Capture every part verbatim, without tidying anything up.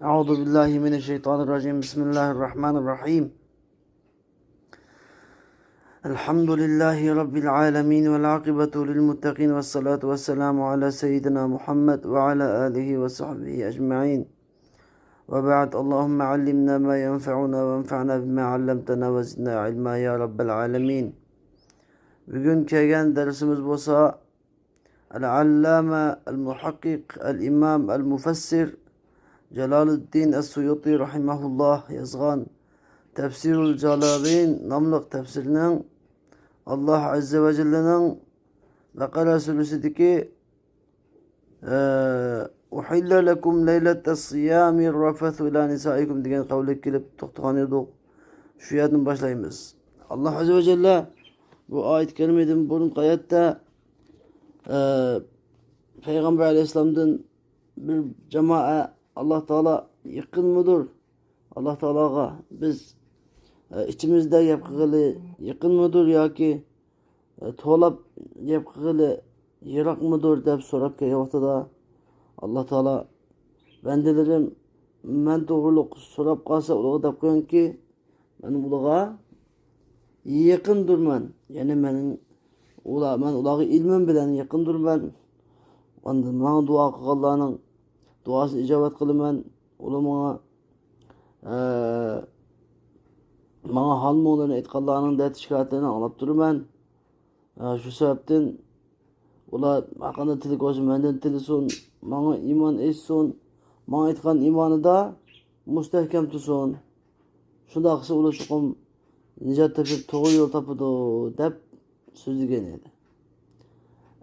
أعوذ بالله من الشيطان الرجيم. بسم الله الرحمن الرحيم. الحمد لله رب العالمين، والعاقبة للمتقين، والصلاة والسلام على سيدنا محمد وعلى آله وصحبه أجمعين. وبعد، اللهم علمنا ما ينفعنا وانفعنا بما علمتنا وزدنا علما يا رب العالمين. بۈگۈن كەلگەن دەرسىمىز بولسا، ئەل-ئەللامە، ئەل-مۇھەققىق، ئەل-ئىمام، ئەل-مۇفەسسىر جالالىددىن ئەس-سۇيۇتى رەھىمەھۇللاھ يازغان تەپسىرۇل جالالەين ناملىق تەپسىرنىڭ، ئاللاھ ئەززە ۋە جەللەنىڭ بەقەرە سۈرىسىدىكى، ئە، «ئۇھىللە لەكۇم لەيلەتەس سىيامىر رەفەسۇ ئىلە نىسائىكۇم» دېگەن قەۋلىگە كېلىپ توختىغان ئىدۇق. شۇ يەردىن باشلايمىز. ئاللاھ ئەززە ۋە جەللە بۇ ئايەت كەرىمىدىن بۇرۇنقى ئايەتتە، ئە، پەيغەمبەر ئەلەيھىسسالامدىن بىر جامائە، «ئاللاھ تائالا يېقىنمىدۇر؟ ئاللاھ تائالاغا بىز، ئە، ئىچىمىزدە گەپ قىلغىلى يېقىنمىدۇر ياكى، ئە، توۋلاپ گەپ قىلغىلى يىراقمىدۇر؟» دەپ سوراپ كەلگەن ۋاقتىدا، ئاللاھ تائالا، «بەندىلىرىم مەن توغرۇلۇق سوراپ قالسا، ئۇلارغا دەپ قويۇڭكى، مەن ئۇلارغا يېقىندۇرمەن.» يەنى مېنىڭ ئۇلار، مەن ئۇلارغا ئىلمىم بىلەن يېقىندۇرمەن. ئاندىن ماڭا دۇئا قىلغانلارنىڭ دۇئاسىنى ئىجابەت قىلىمەن. ئۇلار ماڭا، ئە، ماڭا ھال-مۇڭلىرىنى ئېيتقانلارنىڭ دەرد-شىكايەتلىرىنى ئاڭلاپ تۇرىمەن. ئە، شۇ سەۋەبتىن ئۇلار ھەرقانداق تىلىك بولسا مەندىن تىلىسۇن، ماڭا ئىمان ئېيتسۇن، ماڭا ئېيتقان ئىمانىدا مۇستەھكەم تۇرسۇن. شۇنداق قىلسا ئۇلار چوقۇم نىجات تېپىپ توغرا يول تاپىدۇ، دەپ سۆزلىگەن ئىدى.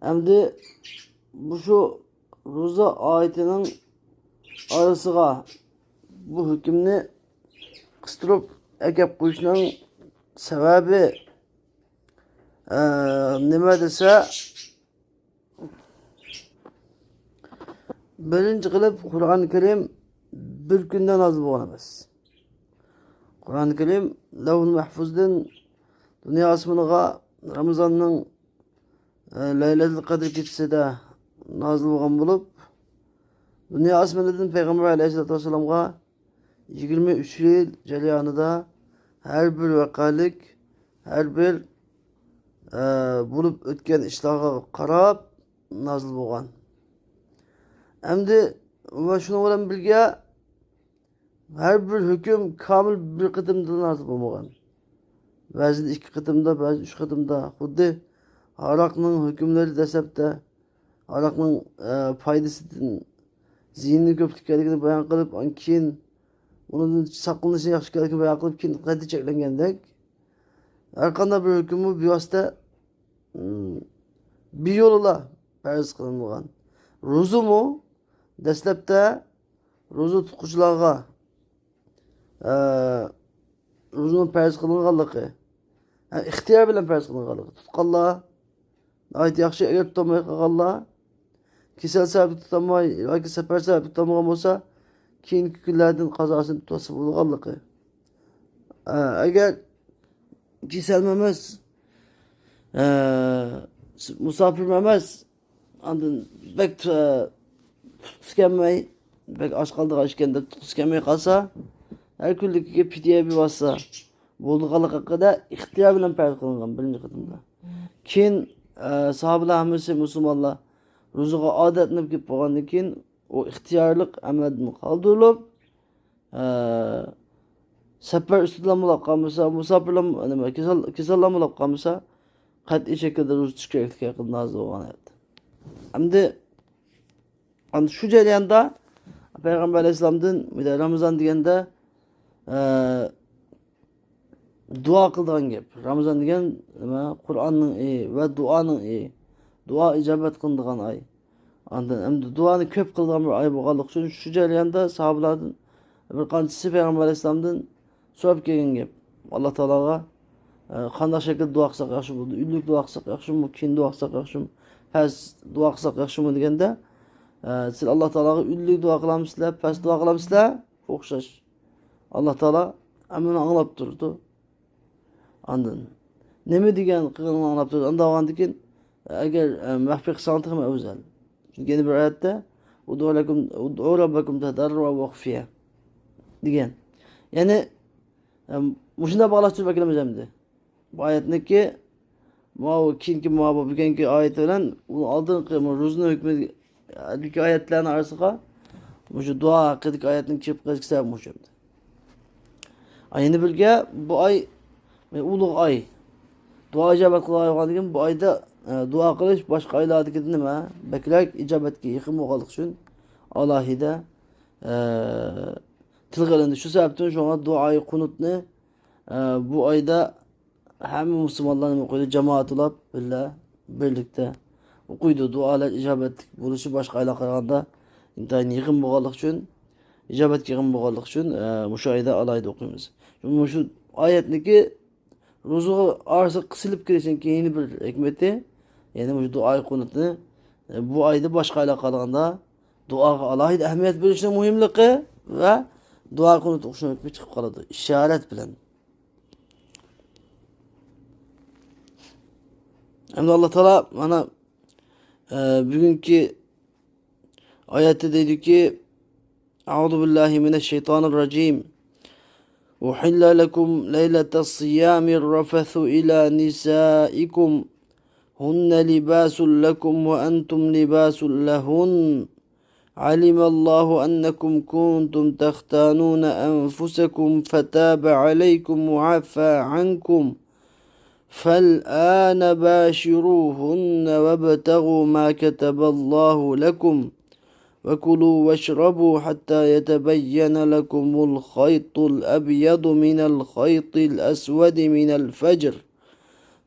ئەمدى مۇشۇ روزا ئايىتىنىڭ ئارىسىغا بۇ ھۆكۈمنى قىستۇرۇپ ئەكەپ قويۇشنىڭ سەۋەبى، ئە، نېمە دېسە، بىرىنچى قىلىپ، قۇرئان كەرىم بىر كۈندە نازىل بولغان ئەمەس. قۇرئان كەرىم لەۋھۇل مەھفۇزدىن دۇنيا ئاسمىنىغا رامىزاننىڭ، ئە، لەيلەتۇل قەدىر كېچىسىدە نازىل بولغان بولۇپ، دۇنيا ئاسمىنىدىن پەيغەمبەر ئەلەيھىسسالاتۇ ۋەسسالامغا يىگىرمە ئۈچ يىل جەريانىدا ھەر بىر ۋەقەلىك، ھەر بىر، ئە، بولۇپ ئۆتكەن ئىشلارغا قاراپ نازىل بولغان. ئەمدى ۋە شۇنىڭ بىلەن بىرگە ھەر بىر ھۆكۈم كامىل بىر قېتىمدا نازىل بولمىغان. بەزىدە ئىككى قېتىمدا، بەزىدە ئۈچ قېتىمدا. خۇددى ھاراقنىڭ ھۆكۈملىرى دەسلەپتە ھاراقنىڭ، ئە، پايدىسىدىن زىيىنىنىڭ كۆپلۈككەنلىكىنى بايان قىلىپ، ئاندىن كېيىن ئۇنىڭدىن ساقلىنىشنىڭ ياخشى ئىكەنلىكىنى بايان قىلىپ، كېيىن قايتا چەكلەنگەندەك، ھەر قانداق بىر ھۆكۈممۇ بىۋاسىتە، ئىم، بىر يولىلا پەرز قىلىنغان. روزىمۇ دەسلەپتە روزا تۇتقۇچىلارغا، ئە، روزىنىڭ پەرز قىلىنغانلىقى، ھە، ئىختىيار بىلەن پەرز قىلىنغانلىقى. تۇتقانلار ناھايىتى ياخشى، ئەگەر تۇتالماي قالغانلار، كېسەل سەۋەبلىك تۇتالماي ياكى سەپەر سەۋەبلىك تۇتالمىغان بولسا، كېيىنكى كۈنلەردىن قازاسىنى تۇتسا بولىدىغانلىقى. ئە، ئەگەر كېسەلمۇ ئەمەس، ئە، مۇساپىرمۇ ئەمەس، ئاندىن بەك تۇ-، تۇتقۇسى كەلمەي، بەك ئاچ قالىدىغان ئىكەن دەپ تۇتقۇسى كەلمەي قالسا، ھەر كۈنلۈكىگە پىدىيە بېرىۋاتسا بولىدىغانلىقى ھەققىدە ئىختىيار بىلەن پەرز قىلىنغان بىرىنچى قېتىمدا. كېيىن، ئە، ساھابىلەر ھەممىسى مۇسۇلمانلار روزىغا ئادەتلىنىپ كېلىپ بولغاندىن كېيىن، ئۇ ئىختىيارلىق ئەمەلدىن قالدۇرۇلۇپ، ئە، سەپەر ئۈستىدىلا بولاپ قالمىسا، مۇساپىرلار، نېمە، كېسەل، كېسەللەر بولاپ قالمىسا، قەتئىي شەكىلدە روزا تۇتۇش كېرەكلىكى ھەققىدە نازىل بولغان ئايەت. ئەمدى، ئەمدى شۇ جەرياندا پەيغەمبەر ئەلەيھىسسالامدىن بىر رامىزان دېگەندە، ئە، دۇئا قىلىدىغان گەپ. رامىزان دېگەن نېمە؟ قۇرئاننىڭ ئېيى ۋە دۇئانىڭ ئېيى. دۇئا ئىجابەت قىلىنىدىغان ئاي. ئاندىن ئەمدى دۇئانى كۆپ قىلىدىغان بىر ئاي بولغانلىقى ئۈچۈن، شۇ جەرياندا ساھابىلاردىن بىر قانچىسى پەيغەمبەر ئەلەيھىسسالامدىن سوراپ كەلگەن گەپ. ئاللا تائالاغا، ئە، قانداق شەكىلدە دۇئا قىلساق ياخشى بولىدۇ؟ ئۈنلۈك دۇئا قىلساق ياخشىمۇ؟ كېيىن دۇئا قىلساق ياخشىمۇ؟ پەس دۇئا قىلساق ياخشىمۇ دېگەندە، ئە، سىز ئاللا تائالاغا ئۈنلۈك دۇئا قىلامسىلەر، پەس دۇئا قىلامسىلەر؟ ئوخشاش. ئاللا تائالا ھەممىنى ئاڭلاپ تۇرىدۇ. ئاندىن نېمە دېگەن قىلغىنىڭنى ئاڭلاپ تۇرىدۇ. ئانداق بولغاندىن كېيىن، ئەگەر، ئە، مەخپىي قىلساڭ تېخىمۇ ئەۋزەل. چۈنكى يەنە بىر ئايەتتە، «ئۇدئۇ لەكۇم، ئۇدئۇ رەببەكۇم تەدەررۇئەن ۋە خۇفيە.» دېگەن. يەنى، ئە، مۇشۇنداق باغلاشتۇرۇپ ئەكىلىمىز ئەمدى. بۇ ئايەتنىڭكى ماۋۇ كېيىنكى، ماۋۇ بۈگۈنكى ئايىتى بىلەن ئۇ ئالدىنقى روزىنىڭ ھۆكمىدىكى ئايەتلەرنىڭ ئارىسىغا مۇشۇ دۇئا ھەققىدىكى ئايەتنىڭ كىرىپ قېلىشىدىكى سەۋەب مۇشۇ ئەمدى. ئەنە بىرگە بۇ ئاي، ئۇلۇغ ئاي. دۇئا ئىجابەت قىلىدىغان بولغاندىكىن بۇ ئايدا، ئە، دۇئا قىلىش باشقا ئايلاردىكىدىن نېمە؟ بەكرەك ئىجابەتكە يېقىن بولغانلىقى ئۈچۈن ئالاھىدە، ئە، تىلغا ئېلىندى. شۇ سەۋەبتىن شۇڭا دۇئائى قۇنۇتنى، ئە، بۇ ئايدا ھەممە مۇسۇلمانلار نېمە ئوقۇيدۇ؟ جامائەت بولاپ بىللە، بىرلىكتە ئوقۇيدۇ. دۇئالار ئىجابەتلىك بولۇشى باشقا ئايلارغا قارىغاندا ئىنتايىن يېقىن بولغانلىقى ئۈچۈن، ئىجابەتكە يېقىن بولغانلىقى ئۈچۈن، ئە، مۇشۇ ئايدا ئالاھىدە ئوقۇيمىز. مۇشۇ ئايەتنىكى روزىغا ئارىسىغا قىسىلىپ كېلىشنىڭ كېيىن بىر ھېكمىتى، يەنى مۇشۇ دۇئائى قۇنۇتنى، ئە، بۇ ئايدا باشقا ئايلارغا قارىغاندا دۇئاغا ئالاھىدە ئەھمىيەت بېرىشنىڭ مۇھىملىقى ۋە دۇئا قۇنۇت ئوقۇشنىڭ ھۆكمى چىقىپ قالىدۇ. ئىشارەت بىلەن. ئەمدى ئاللا تائالا مانا، ئە، بۈگۈنكى ئايەتتە دەيدۇكى، أعوذ بالله من الشيطان الرجيم. أحل لكم ليلة الصيام الرفث إلى نسائكم هن لباس لكم وأنتم لباس لهن. علم الله أنكم كنتم تختانون أنفسكم فتاب عليكم وعفا عنكم فالآن باشروهن وابتغوا ما كتب الله لكم وكلوا واشربوا حتى يتبين لكم الخيط الأبيض من الخيط الأسود من الفجر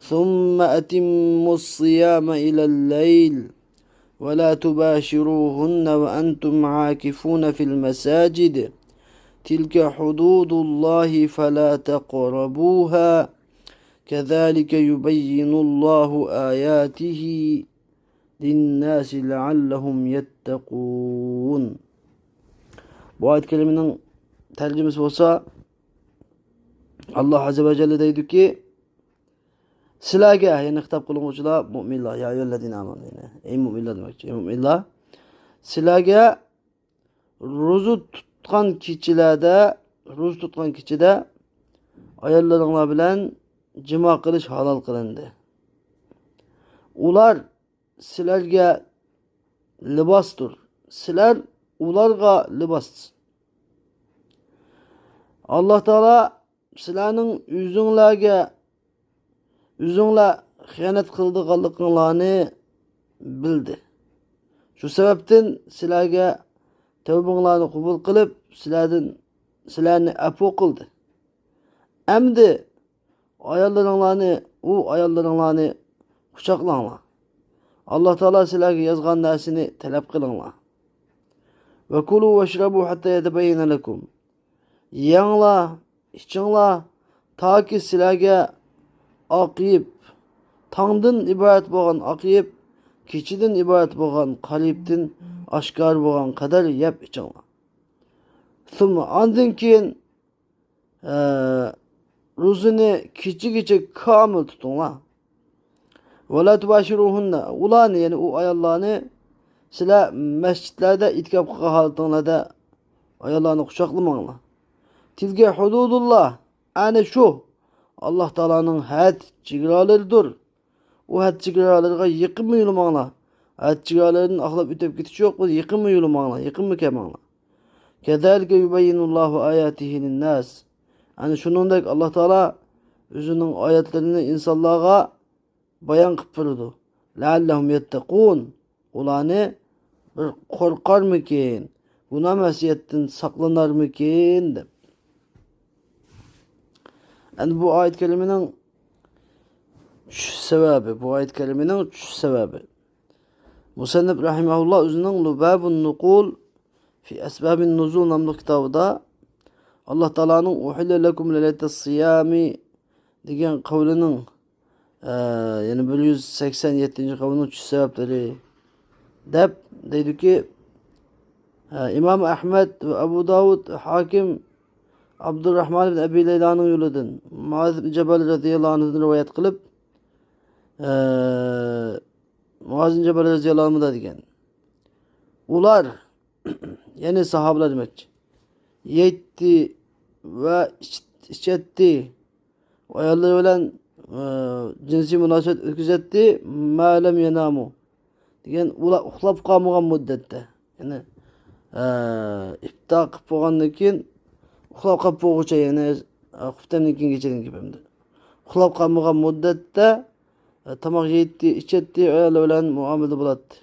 ثم أتموا الصيام إلى الليل ولا تباشروهن وأنتم عاكفون في المساجد تلك حدود الله فلا تقربوها كذلك يبين الله آياته للناس لعلهم يتقون. بۇ ئايەت كەرىمىنىڭ تەرجىمىسى بولسا، ئاللا ئەززە ۋە جەللە دەيدۇكى، سىلەرگە، يەنى خىتاب قىلىنغۇچىلار مۇئمىنلار، يا أيها الذين آمنوا، يەنى، ئەي مۇئمىنلار دېمەكچى، ئەي مۇئمىنلار، سىلەرگە روزا تۇتقان كېچىلەردە، روزا تۇتقان كېچىدە ئاياللىرىڭلار بىلەن جىما قىلىش ھالال قىلىندى. ئۇلار سىلەرگە لىباستۇر، سىلەر ئۇلارغا لىباس. ئاللا تائالا سىلەرنىڭ ئۆزۈڭلارگە، ئۆزۈڭلار خىيانەت قىلىدىغانلىقىڭلارنى بىلدى. شۇ سەۋەبتىن سىلەرگە تەۋبىڭلارنى قوبۇل قىلىپ، سىلەردىن، سىلەرنى ئەپۇ قىلدى. ئەمدى ئاياللىرىڭلارنى، ئۇ ئاياللىرىڭلارنى قۇچاقلاڭلار. ئاللا تائالا سىلەرگە يازغان نەرسىنى تەلەپ قىلىڭلار. وكلوا واشربوا حتى يتبين لكم. يەڭلار، ئىچىڭلار، تاكى سىلەرگە ئاق يىپ، تاڭدىن ئىبارەت بولغان ئاق يىپ، كېچىدىن ئىبارەت بولغان قارا يىپتىن ئاشكارا بولغان قەدەر يەپ ئىچىڭلار. ثم، ئاندىن كېيىن، ئە، روزىنى كېچىگىچە كامىل تۇتۇڭلار. ولا تباشروهن، ئۇلارنى، يەنى ئۇ ئاياللارنى سىلەر مەسچىتلەردە ئېتىكاپ قىلغان ھالىتىڭلاردا ئاياللارنى قۇچاقلىماڭلار. تلك حدود الله، ئەنە شۇ ئاللا تائالانىڭ ھەد چېگرالىرىدۇر. ئۇ ھەد چېگرالىرىغا يېقىنمۇ يولىماڭلار. ھەد چېگرالىرىدىن ئاقلاپ ئۆتۈپ كېتىش يوق، بۇ يېقىنمۇ يولىماڭلار، يېقىنمۇ كەلمەڭلار. كذلك يبين الله آياته للناس. ئەنە شۇنىڭدەك ئاللا تائالا ئۆزىنىڭ ئايەتلىرىنى ئىنسانلارغا بايان قىلىپ بېرىدۇ. لعلهم يتقون. ئۇلارنى بىر قورقارمىكىن، گۇناھ مەسىيەتتىن ساقلىنارمىكىن دەپ. ئەمدى بۇ ئايەت كەرىمىنىڭ چۈشۈش سەۋەبى، بۇ ئايەت كەرىمىنىڭ چۈشۈش سەۋەبى. مۇسەننىپ رەھىمەھۇللا ئۆزىنىڭ لۇبابۇن نۇقۇل في أسباب النزول ناملىق كىتابىدا ئاللا تائالانىڭ أحل لكم ليلة الصيام دېگەن قەۋلىنىڭ، ئە، يەنى بىر يۈز سەكسەن يەتتىنچى قەۋلىنىڭ چۈشۈش سەۋەبلىرى دەپ دەيدۇكى، ئە، ئىمام ئەھمەد ۋە ئەبۇ داۋۇد، ھاكىم، ئابدۇرراھمان ئىبن ئەبى لەيلانىڭ يولىدىن مۇئاز ئىبن جەبەل رەزىياللاھۇ ئەنھۇدىن رىۋايەت قىلىپ، ئە، مۇئاز ئىبن جەبەل رەزىياللاھۇ ئەنھۇ مۇنداق دېگەن. ئۇلار، يەنى ساھابىلار دېمەكچى. يەيتتى ۋە ئىچ-، ئىچەتتى. ئاياللىرى بىلەن، ئە، جىنسىي مۇناسىۋەت ئۆتكۈزەتتى. ما لم يناموا دېگەن، ئۇلار ئۇخلاپ قالمىغان مۇددەتتە. يەنى، ئە، ئىپتار قىلىپ بولغاندىن كېيىن، ئۇخلاپ قالىپ بولغۇچە، يەنى، ئە، خۇپتەمدىن كېيىنگىچە دېگەن گېپىمدە. ئۇخلاپ قالمىغان مۇددەتتە، ئە، تاماق يەيتتى، ئىچەتتى، ئايالى بىلەن مۇئامىلىدە بولاتتى.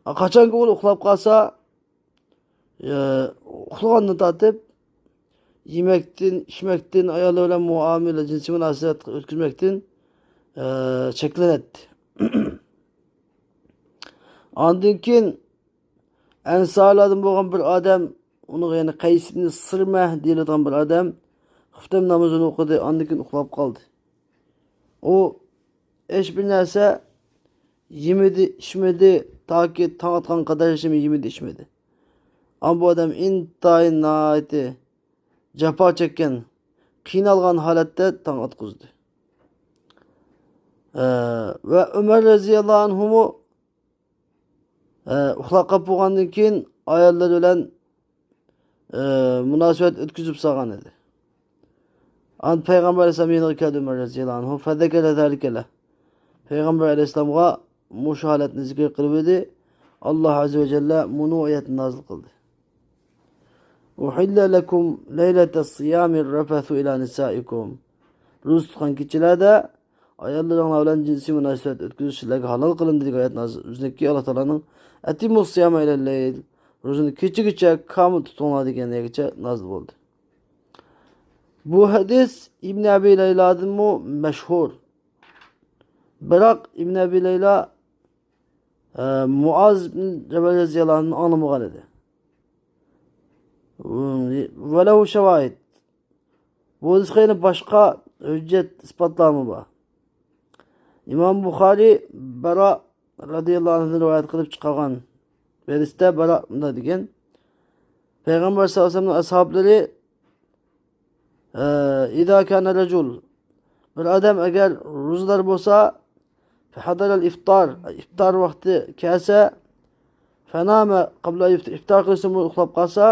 ئە، قاچانكى ئۇلار ئۇخلاپ قالسا، ئە، ئۇخلىغاندىن تارتىپ، يېمەكتىن، ئىچمەكتىن، ئايالى بىلەن مۇئامىلە، جىنسىي مۇناسىۋەت ئۆتكۈزمەكتىن، ئە، چەكلىنەتتى. ئاندىن كېيىن ئەنسارلاردىن بولغان بىر ئادەم، ئۇنىڭغا يەنى قەيس ئىبنى سىرمە دېيىلىدىغان بىر ئادەم خۇپتەم نامىزىنى ئوقۇدى، ئاندىن كېيىن ئۇخلاپ قالدى. ئۇ ھېچ بىر نەرسە يېمىدى، ئىچمىدى، تاكى تاڭ ئاتقان قەدەر يېمىدى، ئىچمىدى. ئەمما بۇ ئادەم ئىنتايىن ناھايىتى جاپا چەككەن، قىينالغان ھالەتتە تاڭ ئاتقۇزدى. ئە، ۋە ئۆمەر رەزىياللاھۇ ئەنھۇمۇ، ئە، ئۇخلاپ قاپ بولغاندىن كېيىن ئاياللىرى بىلەن، ئە، مۇناسىۋەت ئۆتكۈزۈپ سالغان ئىدى. ئاندىن پەيغەمبەر ئەلەيھىسسالام يېنىغا كەلدى ئۆمەر رەزىياللاھۇ ئەنھۇ، فەزەكەرە زالىكە لەھ. پەيغەمبەر ئەلەيھىسسالامغا مۇشۇ ھالەتنى زىكىر قىلىۋىدى. ئاللاھ ئەززە ۋە جەللە مۇنۇ ئايەتنى نازىل قىلدى. ئۇھىللە لەكۇم لەيلەتەس سىيامىر رەفەسۇ ئىلا نىسائىكۇم. روزا تۇتقان كېچىلەردە ئاياللىرىڭلار بىلەن جىنسىي مۇناسىۋەت ئۆتكۈزۈش سىلەرگە ھالال قىلىندى دېگەن ئايەت نازىل، ئۆزىنىڭكى ئاللاھ تائالانىڭ ئەتىممۇس سىيامە ئىلەل لەيل، روزىنى كېچىگىچە كامىل تۇتۇڭلار دېگەن يەرگىچە نازىل بولدى. بۇ ھەدىس ئىبن ئەبى لەيلادىنمۇ مەشھۇر. بىراق ئىبن ئەبى لەيلا، ئە، مۇئاز ئىبن جەبەل رەزىياللاھۇ ئەنھۇدىن ئاڭلىمىغان ئىدى. ۋەلەھۇ شاۋاھىد. بۇ ھەدىسكە يەنە باشقا ھۆججەت، ئىسپاتلارمۇ بار. ئىمام بۇخارى بەرا رەزىياللاھۇ ئەنھۇدىن رىۋايەت قىلىپ چىقارغان ھەدىستە بەرا مۇنداق دېگەن: پەيغەمبەر سەللەللاھۇ ئەلەيھى ۋەسەللەمنىڭ ئەسھابلىرى، ئە، ئىزا كانە رەجۇل، بىر ئادەم ئەگەر روزىدار بولسا، فەھەدەرەل ئىفتار، ئىفتار ۋاقتى كەلسە، فەنامە قەبلە ئىفتار، ئىفتار قىلسىمۇ ئۇخلاپ قالسا،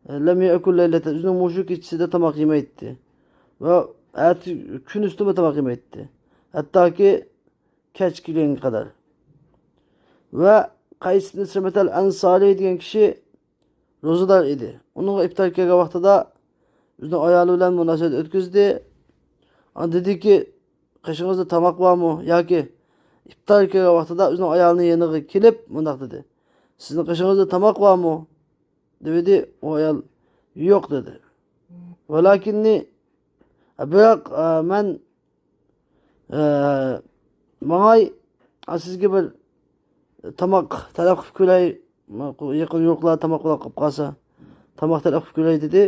لەم يەئكۇل لەيلەتەن، ئۆزىنىڭ مۇشۇ كېچىسىدە تاماق يېمەيتتى. ۋە ئەتە كۈنۈستىمۇ تاماق يېمەيتتى. ھەتتاكى كەچ كىرگەنگە قەدەر. ۋە قەيس ئىبن سىرمەتەل ئەنسارى دېگەن كىشى روزىدار ئىدى. ئۇنىڭغا ئىپتار كەلگەن ۋاقتىدا ئۆزىنىڭ ئايالى بىلەن مۇناسىۋەت ئۆتكۈزدى. ئاندىن دېدىكى، قېشىڭىزدا تاماق بارمۇ؟ ياكى ئىپتار كەلگەن ۋاقتىدا ئۆزىنىڭ ئايالىنىڭ يېنىغا كېلىپ مۇنداق دېدى: سىزنىڭ قېشىڭىزدا تاماق بارمۇ؟ دېۋىدى. ئۇ ئايال يوق دېدى. ۋەلاكىننى، بىراق، ئە، مەن، ئە، ماڭاي، ئە، سىزگە بىر تاماق تەلەپ قىلىپ كۆرەي، يېقىن يورۇقلار تاماق بولۇپ قالسا، تاماق تەلەپ قىلىپ كۆرەي دېدى.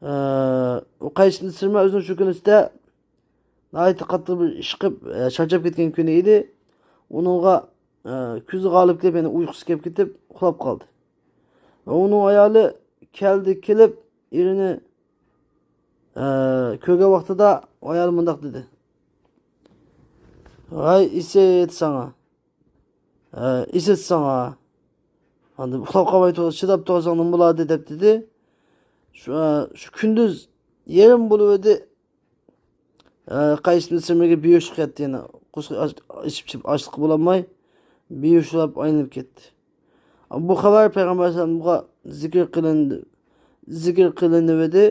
ئە، ئۇ قەيس ئىبن سىرمە ئۆزىنىڭ شۇ كۈنى ئۈستىدە ناھايىتى قاتتىق بىر ئىشقىپ، ئە، چارچاپ كەتكەن كۈنى ئىدى. ئۇنىڭغا، ئە، كۈزى غالىب كېلىپ، يەنە ئۇيقۇسى كېلىپ كېتىپ، ئۇخلاپ قالدى. ۋە ئۇنىڭ ئايالى كەلدى، كېلىپ، ئېرىنى، ئە، كۆرگەن ۋاقتىدا ئايالى مۇنداق دېدى: ۋاي ئىسىت ساڭا، ئە، ئىسىت ساڭا. ئاندىن ئۇخلاپ قالماي تۇر، چىداپ تۇرساڭ نېمە بولاتتى دەپ دېدى. شۇ، ئە، شۇ كۈندۈز يېرىم بولۇۋىدى. ئە، قەيس ئىبن سىرمىگە بىھوشلۇق كەتتى يەنە. قورسىقى ئاچ-، ئېچىپ ئېچىپ ئاچلىقى بولالماي، بىھوشلاپ ئايلىنىپ كەتتى. بۇ خەۋەر پەيغەمبەر ئەلەيھىسسالامغا زىكىر قىلىندى، زىكىر قىلىنىۋىدى.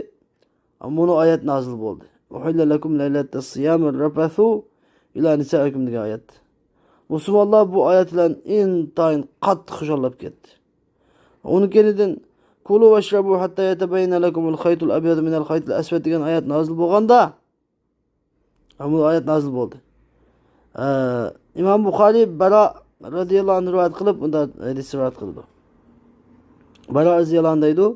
مۇنۇ ئايەت نازىل بولدى. ئۇھىللە لەكۇم لەيلەتەس سىيامىر رەفەسۇ ئىلا نىسائىكۇم دېگەن ئايەت. مۇسۇلمانلار بۇ ئايەت بىلەن ئىنتايىن قاتتىق خۇشاللاپ كەتتى. ئۇنىڭ كەينىدىن، كۇلۇ ۋەشرەبۇ ھەتتا يەتەبەييەنە لەكۇمۇل خەيتۇل ئەبيەدۇ مىنەل خەيتىل ئەسۋەد دېگەن ئايەت نازىل بولغاندا، بۇ ئايەت نازىل بولدى. ئە، ئىمام بۇخارى بەرا رەزىياللاھۇ ئەنھۇ رىۋايەت قىلىپ، بۇندا ھەدىس رىۋايەت قىلىدۇ. بەرا رەزىياللاھۇ ئەنھۇ دەيدۇ،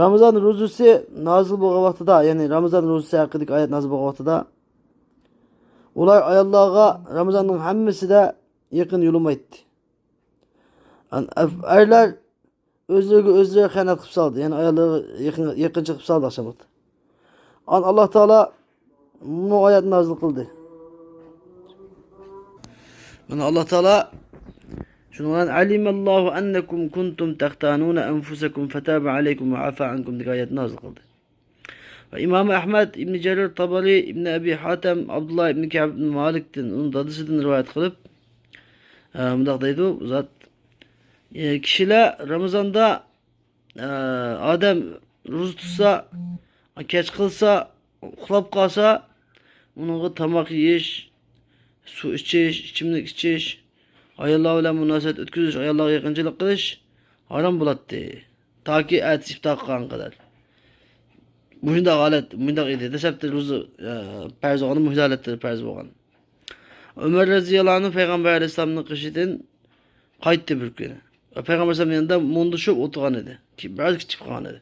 رامىزان روزىسى نازىل بولغان ۋاقتىدا، يەنى رامىزان روزىسى ھەققىدىكى ئايەت نازىل بولغان ۋاقتىدا، ئۇلار ئاياللارغا رامىزاننىڭ ھەممىسىدە يېقىن يولىمايتتى. ئەرلەر ئۆزلىرىگە ئۆزلىرى خىيانەت قىلىپ سالدى. يەنى ئاياللىرىغا يېقىن-، يېقىنچىلىق قىلىپ سالدى ئاخشام ۋاقتى. ئان-، ئاللاھ تائالا بۇ ئايەتنى نازىل قىلدى. مانا ئاللاھ تائالا شۇنىڭ بىلەن «علم الله أنكم كنتم تختانون أنفسكم فتاب عليكم وعفا عنكم» دېگەن ئايەتنى نازىل قىلدى. ۋە ئىمام ئەھمەد، ئىبن جەرىر تابارى، ئىبن ئەبى ھاتەم، ئابدۇللا ئىبن كەئب ئىبن مالىكتىن، ئۇنىڭ دادىسىدىن رىۋايەت قىلىپ، ئە، مۇنداق دەيدۇ، بۇ زات، ئە، كىشىلەر رامىزاندا، ئە، ئادەم روزا تۇتسا، كەچ قىلسا، ئۇخلاپ قالسا، ئۇنىڭغا تاماق يېيىش، سۇ ئىچىش، ئىچىملىك ئىچىش، ئاياللار بىلەن مۇناسىۋەت ئۆتكۈزۈش، ئاياللارغا يېقىنچىلىق قىلىش ھارام بولاتتى. تاكى ئەتىسى ئىپتار قىلغان قەدەر. مۇشۇنداق ھالەت، مۇنداق ئىدى. دەسلەپتە روزا، ئە، پەرز بولغاندا مۇشۇنداق ھالەتتە پەرز بولغان. ئۆمەر رەزىياللاھۇ ئەنھۇ پەيغەمبەر ئەلەيھىسسالامنىڭ قېشىدىن قايتتى بىر كۈنى. ۋە پەيغەمبەر ئەلەيھىسسالام يېنىدا مۇڭدىشىپ ئولتۇرغان ئىدى. كى-، بىراز كىچىك قالغان ئىدى.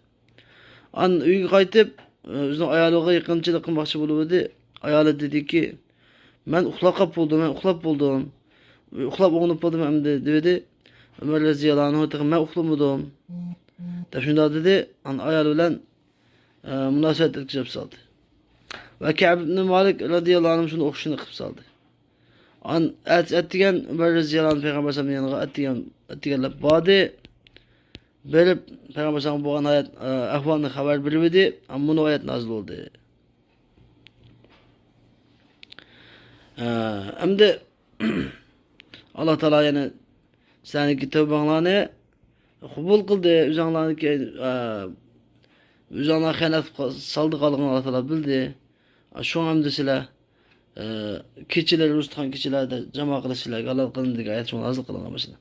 ئاندىن ئۆيگە قايتىپ، ئۆزىنىڭ ئايالىغا يېقىنچىلىق قىلماقچى بولۇۋىدى. ئايالى دېدىكى، «مەن ئۇخلاپ قاپ بولدۇم، مەن ئۇخلاپ بولدۇم. ئۇخلاپ ئويغىنىپ بولدۇم ئەمدى» دېۋىدى. ئۆمەر رەزىياللاھۇ ئەنھۇ تېخى «مەن ئۇخلىمىدىم» دەپ شۇنداق دېدى. ئاندىن ئايالى بىلەن، ئە، مۇناسىۋەت ئۆتكۈزۈپ سالدى. ۋە كەئب ئىبن مالىك رەزىياللاھۇ ئەنھۇ شۇنى ئوخشىشىنى قىلىپ سالدى. ئان-، ئەتىگەن ئۆمەر رەزىياللاھۇ ئەنھۇ پەيغەمبەر ئەلەيھىسسالامنىڭ يېنىغا ئەتىگەن، ئەتىگەنلەپ باردى. بېرىپ، پەيغەمبەر ئەلەيھىسسالامغا بولغان ھايات، ئە، ئەھۋالنى خەۋەر بېرىۋىدى. ئەمما بۇ ئايەت نازىل بولدى. ئە، ئەمدى ئاللا تائالا يەنە سىلەرنىڭكى تەۋبەڭلارنى قوبۇل قىلدى. ئۆزۈڭلارنىڭكى، ئە، ئۆزۈڭلار خىيانەت قىلىپ سالدى قالغىنىنى ئاللا تائالا بىلدى. شۇڭا ئەمدى سىلەر، ئە، كېچىلىرى، روزا تۇتقان كېچىلەردە جامائەت قىلىش سىلەرگە ھالال قىلىندى دېگەن ئايەت شۇڭا نازىل قىلىنغان مەسىلەن.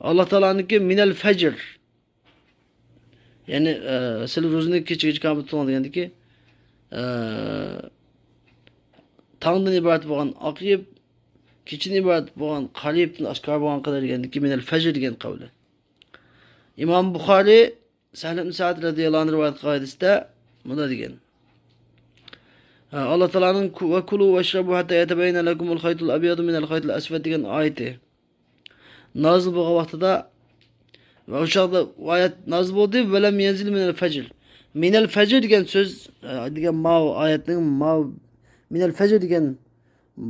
ئاللا تائالانىڭكى مىنەل فەجر. يەنى، ئە، سىلەر روزىنى كېچىگىچە كامىل تۇتۇڭ دېگەندىكى، ئە، تاڭدىن ئىبارەت بولغان ئاق يىپ، كېچىدىن ئىبارەت بولغان قارا يىپتىن ئاشكارا بولغان قەدەر دېگەندىكى مىنەل فەجر دېگەن قەۋلى. ئىمام بۇخارىي سەھل ئىبن سەئد رەزىياللاھۇ ئەنھۇ رىۋايەت قىلغان ھەدىستە مۇنداق دېگەن. ئە، ئاللا تائالانىڭ كۇ-، «ۋە كۇلۇ ۋەشرەبۇ ھەتتا يەتەبەييەنە لەكۇمۇل خەيتۇل ئەبيەدۇ مىنەل خەيتىل ئەسۋەد» دېگەن ئايىتى نازىل بولغان ۋاقتىدا ۋە ئۇ چاغدا ئۇ ئايەت نازىل بولدى. «ۋەلەم يەنزىل مىنەل فەجر». مىنەل فەجر دېگەن سۆز، ئە، دېگەن ماۋۇ ئايەتنىڭ ماۋۇ، مىنەل فەجر دېگەن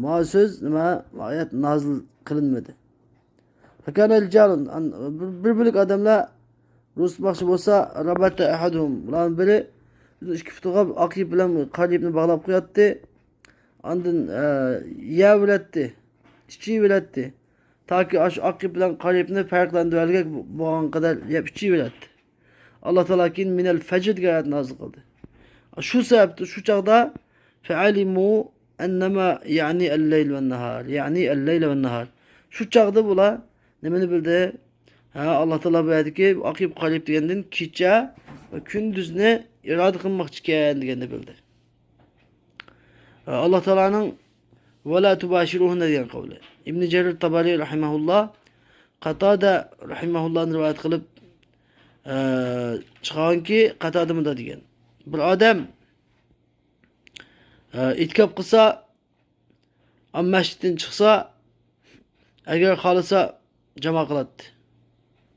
ماۋۇ سۆز، نېمە، ئايەت نازىل قىلىنمىدى. فەكانە رىجالۇن، ئان-، بىر، بىر بۆلەك ئادەملەر روزا تۇتماقچى بولسا، رەبەتە ئەھەدۇھۇم، بۇلارنىڭ بىرى ئۆزىنىڭ ئىككى پۇتىغا ئاق يىپ بىلەن، قارا يىپنى باغلاپ قوياتتى. ئاندىن، ئە، يەۋېرەتتى، ئىچىۋېرەتتى. تاكى ئاشۇ ئاق يىپ بىلەن قارا يىپنى پەرقلەندۈرەلىگەك بولغان قەدەر يەپ ئىچىۋېرەتتى. ئاللا تائالا كېيىن مىنەل فەجر دېگەن ئايەت نازىل قىلدى. شۇ سەۋەبتىن شۇ چاغدا فەئەلىمۇ ئەننەمە يەنى ئەللەيل ۋەننەھار، يەنى ئەللەيل ۋەننەھار. شۇ چاغدا بۇلار نېمىنى بىلدى؟ ھە، ئاللا تائالا بۇ يەردىكى ئاق يىپ، قارا يىپ دېگەندىن كېچە ۋە كۈندۈزنى ئىرادە قىلماقچىكەن دېگەننى بىلدى. ئاللا تائالانىڭ «ۋەلا تۇباشىرۇھۇننە» دېگەن قەۋلى. ئىبن جەرىر تابارى رەھىمەھۇللا قاتادە رەھىمەھۇللادىن رىۋايەت قىلىپ، ئە، چىقارغانكى، قاتادە مۇنداق دېگەن: بىر ئادەم، ئە، ئېتىكاپ قىلسا، ئەم مەسچىتتىن چىقسا، ئەگەر خالىسا جاما قىلاتتى.